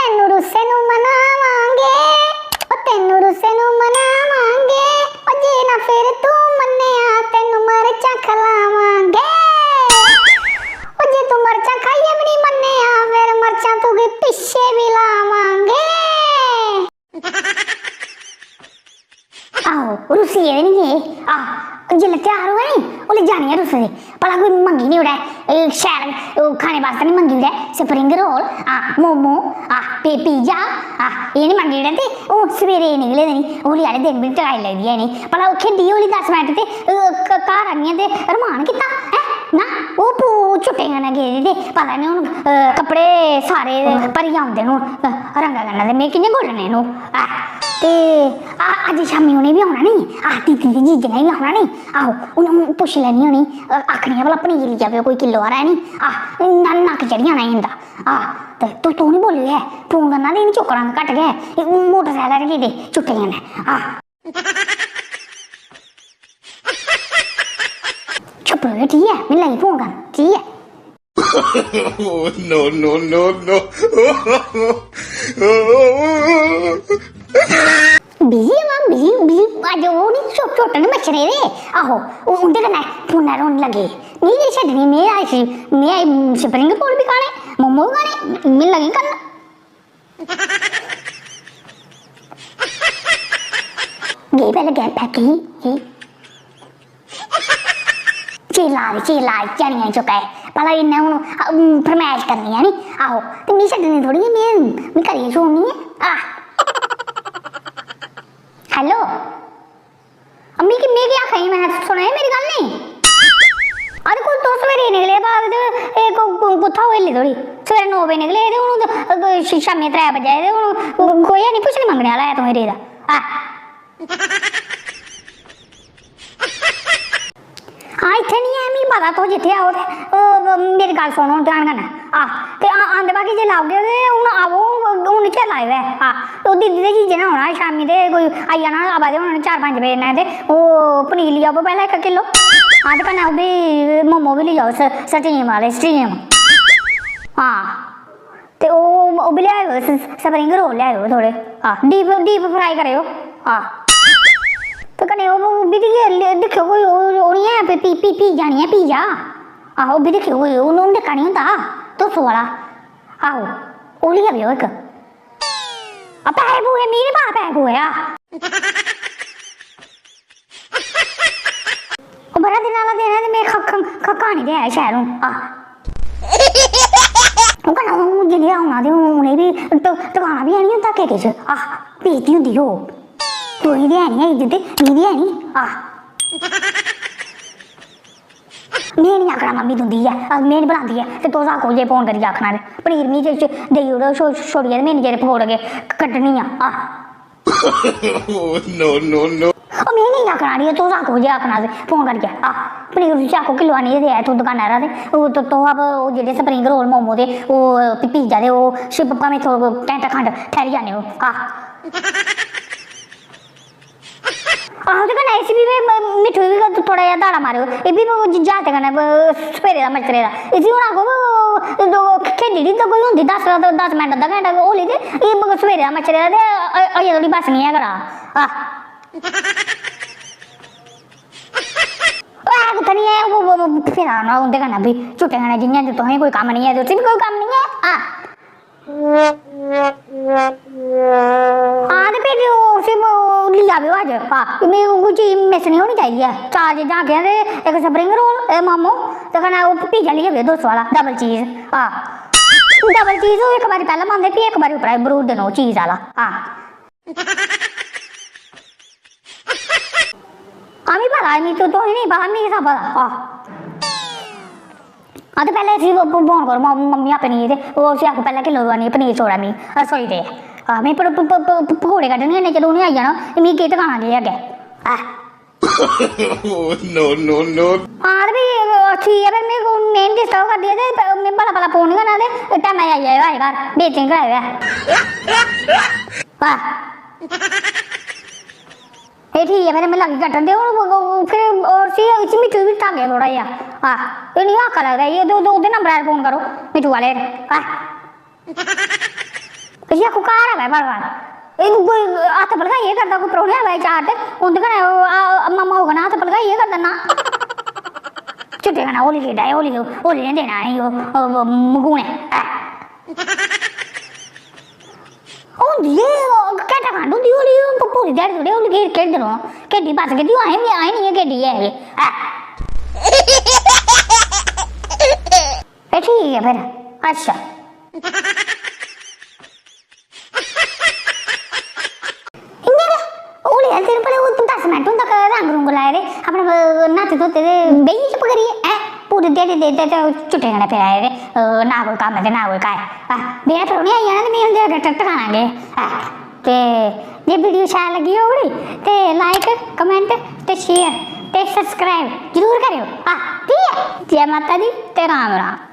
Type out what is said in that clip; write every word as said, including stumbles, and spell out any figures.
ਤੈਨੂੰ ਰੁੱਸੇ ਨੂੰ ਮਨਾਵਾਂਗੇ, ਓ ਤੈਨੂੰ ਰੁੱਸੇ ਨੂੰ ਮਨਾਵਾਂਗੇ, ਓ ਜੇ ਨਾ ਫਿਰ ਤੂੰ ਮੰਨਿਆ, ਤੈਨੂੰ ਮਰਚਾਂ ਖਲਾਵਾਂਗੇ। ਓ ਜੇ ਤੂੰ ਮਰਚਾਂ ਖਾਈਏ ਵੀ ਨਹੀਂ ਮੰਨਿਆ, ਫਿਰ ਮਰਚਾਂ ਤੂੰ ਵੀ ਪਿੱਛੇ ਵੀ ਲਾਵਾਂਗੇ। आहो, रुस्सी गेदे नी एह्। आह, जिसलै त्यार होऐ नी, उसलै जानी ऐ रुस्से दे। भला कोई मंगी नी ओड़ै, एह् शैल, ओह् खाने बास्तै नी मंगी ओड़ै, spring roll, आह, मोमो, आह, पी-, pizza, आह, एह् नी मंगी ओड़ै ते हून सवेरे एह् निकले दे नी, होली आह्ले दिन बी टकाई लगदी ऐ इ'नें। भला ओह् खेढी होली दस मिंट ते, अ, क-, घर आनियै ते रमान कीता, हैं? ना, ओह् पू-, चुट्टे कन्नै गेदी ते पता नी हून, अ, कपड़े सारे भरी औंदे न हून, अ, रंगा कन्नै ते में कि'यां गोलने न ओह्? आह, ते आ-, अज्ज शामीं उ'नें बी औना नी, आह, दीदी ते जीजे ने बी औना नी। आहो, उ'नें, उ'नें पुच्छी लैनी उ'नें, अ, आखनी ऐ भला पनीर लेई आवेओ कोई किलो हारा, है नी? आह, न-, नक्क चढ़ी जाना इं'दा। आह, ते तूं, तूं नी बोलेओ ऐ, फोन करना ते इ'नें चुक्कना घट्ट गै, एह् मोटरसैकल लेई दे चुट्टे कन्नै। आह। चुप र'वो, ठीक ऐ? मिगी लगी फोन करन, ठीक ऐ? Oh, no, no, no, no। Busy आं, बिजी, बिजी, अज्ज ओह् निं, चो-, चोटन मच्छरै दे, आहो, ओह् उं'दे कन्नै फोनै 'र रोन लगे। मिगी केह् छड्डनी, में आई सी, में आई spring roll बी खाने, मोमो बी खाने, में लगी करन। गेई पैह्लें गैपै, गेई, गेई। चेला आए दे, चेला आए, झड़ियां चुक्का दे। भला इ'न्नै हून, अम, फरमैश करनी ऐ नी? आहो, ते मिगी छड्डनी थोड़ी ऐ, में, में करियै छोड़नी ऐ। आह। Hello। अम्मी, कि में केह् आखा दी? में सुनेआ मेरी गल्ल नेईं? अरे, कोई तुस सवेरे निकले बाग च, एह् कु-, कु-, कुत्थै होई ली थोड़ी? सवेरे नौ बजे निकले ते हून, अ, श-, शामीं त्रै बजे आए ते हून कोई है निं पुच्छने मंगने आह्ला ऐ तुसें रेह् दा। आ। हां, इत्थै निं ऐ, मिगी पता तुस जित्थै आओ ते, ओह्, मेरी गल्ल सुनो ध्यान कन्नै। आह, ते आ-, आंदे बाकी जेल्लै औगे ते हून आवो, हून चेता आए दा ऐ। आह, ते ओह् दीदी ते जीजे ने औना हा शामीं ते कोई आई जाना, आवा दे होने चार पंज बजे कन्नै ते ओह् पनीर लेई आओ पैह्लें इक किलो। हां, ते कन्नै ओह् बी मोमो बी लेई आओ स-, steam आह्ले, steam। हां, ते ओह्, ओह् बी लेआएओ, स-, spring roll लेआएओ थोह्ड़े। हां, deep, deep fry करेओ। हां, ते कन्नै ओह्, ओह् बी दिक्खेओ, दिक्खेओ कोई ओह्, ओह् निं ऐ, फ्ही, फ्ही, फ्ही, फ्ही जानी ऐ pizza। आहो, ओह् बी दिक्खेओ, ओह्, ओह्, उं'दे कन्नै होंदा, दो सौ आह्ला। आहो, ओह् लेई आवेओ इक। आ, पैहे पूहे, मी निं पता पैहे पूहे, आ। ओह् बड़ा दिन आह्ला दिन ऐ ते में ख-, ख-, ख-, खानी ते है शैल हून, आ। ओह् कन्नै हून जि'नें औना ते हून उ'नें बी ट-, टकाना बी है निं होंदा केह् किश, आ। बेइज्जती होंदी ओह्। तुसें ते है निं ऐ इज्जत, मी ते है निं, आ। में निं आखना मम्मी तुं'दी ऐ, अ, में निं बनांदी ऐ, ते तुस आखो जे फोन करियै आखना ते पनीर मी जे च देई ओड़ो छो-, छोड़ियै ते में इन्ने चिर पकौड़े गै कड्ढनी आं। आह। Oh, no, no, no। ओह् में नेईं आखना अड़िये, तुस आखो जे आखना ते फोन करियै। आह, पनीर तुस आखो किलो आनियै देऐ तूं दकाना 'रा ते ओह् तो, तो अब ओह् जेह्ड़े spring roll, मोमो ते ओह् पि-, pizza ते ओह् शिप भामें थोह्ड़ा घैंटा खंड ठैह्री जाने ओह्। आह। आहो, ते कन्नै इसी बी में, म-, मिट्ठू गी बी थोह्ड़ा जेहा दाड़ा मारेओ, एह् बी ज-, जागतै कन्नै ब-, सवेरे दा मच्छरे दा। इसी हून आखो, ब-, ब-, खेढी दी ते कोई होंदी दस, दस मिंट, अद्धा घैंटा होली ते एह् ब-, सवेरे दा मच्छरे दा ते अ-, अजें धोड़ी बस निं ऐ करा दा। आह। ओह् है कुत्थै निं ऐ, ओह्, ओह्, ओह् फिरा ना उं'दे कन्नै बी, चुट्टे कन्नै, जि'यां जे तुसें कोई कम्म निं ऐ ते उसी बी कोई कम्म निं ऐ। आह। हां, ते फिर ओह् उसी ब-, लेई आवेओ अज्ज। हां, मिगी कोई चीज miss निं होनी चाहिदी ऐ। चार चीजां आखियां ते इक spring roll, ए, मोमो, ते कन्नै ओह् pizza लेई आवेओ दो सौ आह्ला, double cheese। हां, double cheese ओह् इक बारी पैह्लें पांदे, फ्ही इक बारी उप्परा बरूर देना ओह् cheese आह्ला। हां। हां, मिगी पता ऐ, मिगी, तु-, तुसें नेईं पता, मिगी सब पता। आह। हां, ते पैह्लें इसी ब-, ब-, फोन करो, म-, मम्मी अपनी ते ओह् उसी आखो, "पैह्लें किलो आनियै पनीर छोड़ै मिगी रसोई दे।" आह, में प-, प-, प-, प-, पकौड़े कड्ढने, इन्ने चिर उ'नें आई जाना, ते मिगी केह् टकाना केह् अग्गें? आह। Oh, no, no, no। हां, ते फ्ही, ठीक ऐ, फिर में, में निं disturb करदी ऐ, ते में भला, भला फोन निं करना, ते टैमै आई जाएओ अज्ज घर, बेइज्जती निं कराएओ ऐ। आह। एह् ठीक ऐ, फिर में लगी कट्टन ते हून फिर होर सी इसी मिट्ठू बी ठाके थोह्ड़ा जेहा। आह, एह् निं आखा लगदा, एह् ओह्दे, ओह्दे, ओह्दे नंबरै पर फोन करो, मिट्ठू आह्ले पर। आह। इसी आखो घर आवै बार बार। एह् कोई हत्थ पलगाइयै करदा, कोई परौह्ने आवै चार ते उं'दे कन्नै ओह्, आ, मामा होर कन्नै हत्थ पलगाइयै करदा ना। झुट्टे कन्नै होली खेढा, होली, होली ने देना असेंगी ओह्, ओह्, मगूने। ऐ। होंदी ऐ, ओह् घैंटा खंड होंदी होली, ओह् पूरी ध्याड़ी थोह्ड़े होली खेढ-, खेढदे रौह्ना। खेढी बस खेढी, असें बी, असें निं खेढी ऐ। ऐ। एह् ठीक ऐ फिर। अच्छा। इ'यां गै होली आह्ले दिन भला ओह् दस मिंट होंदा, क-, रंग रुंग लाए दे, अपने, अ, न्हाते धोते दे बेही गे चुप्प करियै, हैं? पूरी ध्याड़ी दे, दे, दे चुट्टे कन्नै फिरा दे, अ, ना कोई कम्म ते ना कोई काज। हैं? मेरे परौह्ने आई जाना ते में उं'दे अग्गें ट-, टकाना केह्? हैं? ते जे video शैल लग्गी होग नी ते like, comment ते share ते subscribe जरूर करेओ। आह, ठीक ऐ? जै माता दी ते राम राम।